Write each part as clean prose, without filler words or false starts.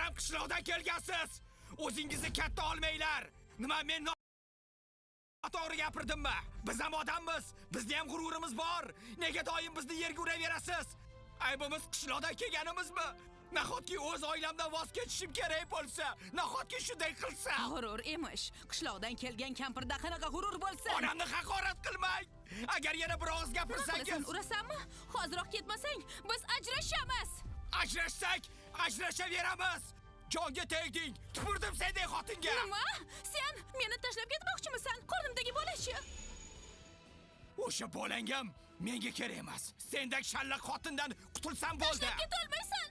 Sizlar ham qishloqdan kelgansiz. O'zingizni katta olmanglar. Nima men noto'g'ri gapirdimmi? Biz ham odammiz. Bizni ham g'ururimiz bor. Nega doim bizni yerga uraverasiz? Aybimiz qishloqdan kelganimizmi? Nahotki o'z oilamdan voz kechishim kerak bo'lsa? Nahotki shunday qilsam? G'urur emish. Qishloqdan kelgan kampirda qanaqa g'urur bo'lsin? Onamni haqorat qilmang. Agar yana bir og'iz Nima qilasan, gapirsangiz, urasanmi? Hoziroq ketmasang, biz ajrashamiz. Ajrashsak, ajrashaveramiz. Jonga tegding, tupurdim sendek xotinga. Nima? Sen meni tashlab ketmoqchimisan? Qornimdagi bola-chi? O'sha bolangam menga kerak emas. Sendek shallaq xotindan qutulsam bo'ldi. Tashlab ketolmaysan.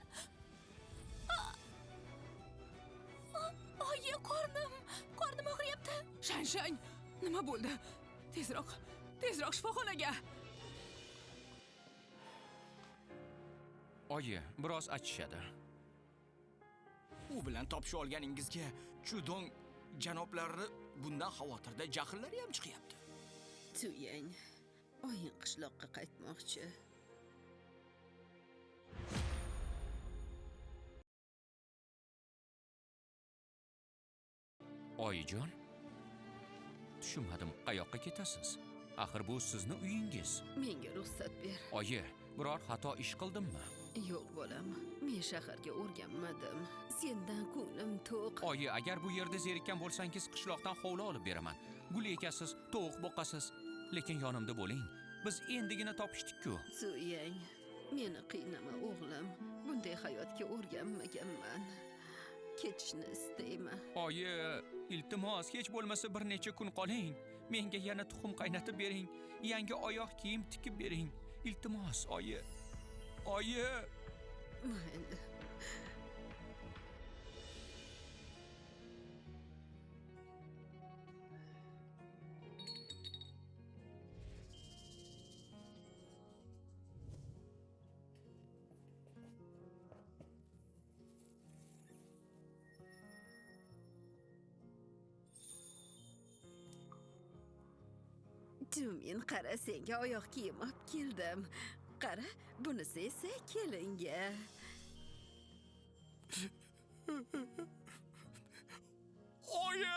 Oyi, qornim, qornim og'riyapti. Shanshan, nima bo'ldi? Tezroq, tezroq shifoxonaga. Oyi, biroz achishadi. U bilan topisha olganingizga Chudong janoblarni bundan xavotirda jahllari ham chiqyapti. Tuyang, oying qishloqqa qaytmoqchi. Oyijon, tushunmadim, qayoqqa ketasiz? Axir bu sizni uyingiz. Menga ruxsat ber. Oyi, biror xato ish qildimmi? Yo'q bolam, men shaharga o'rganmadim. Sendan ko'nglim to'q. Oyi, agar bu yerda zerikkan bo'lsangiz, qishloqdan hovli olib beraman. Gul ekasiz, tovuq boqasiz. Lekin yonimda bo'ling. Biz endigina topishdik-ku. Tuyang, meni qiynama o'g'lim. Bunday hayotga o'rganmaganman. Ketishni istayman. Oyi, iltimos, hech bo'lmasa bir necha kun qoling. Menga yana tuxum qaynatib bering. Yangi oyoq kiyim tikib bering. Iltimos, oyi. Oyi! Mayli. Tumin, qara, senga oyoq kiyim olib keldim. Qara, bunisi esa kelinga. Oyi!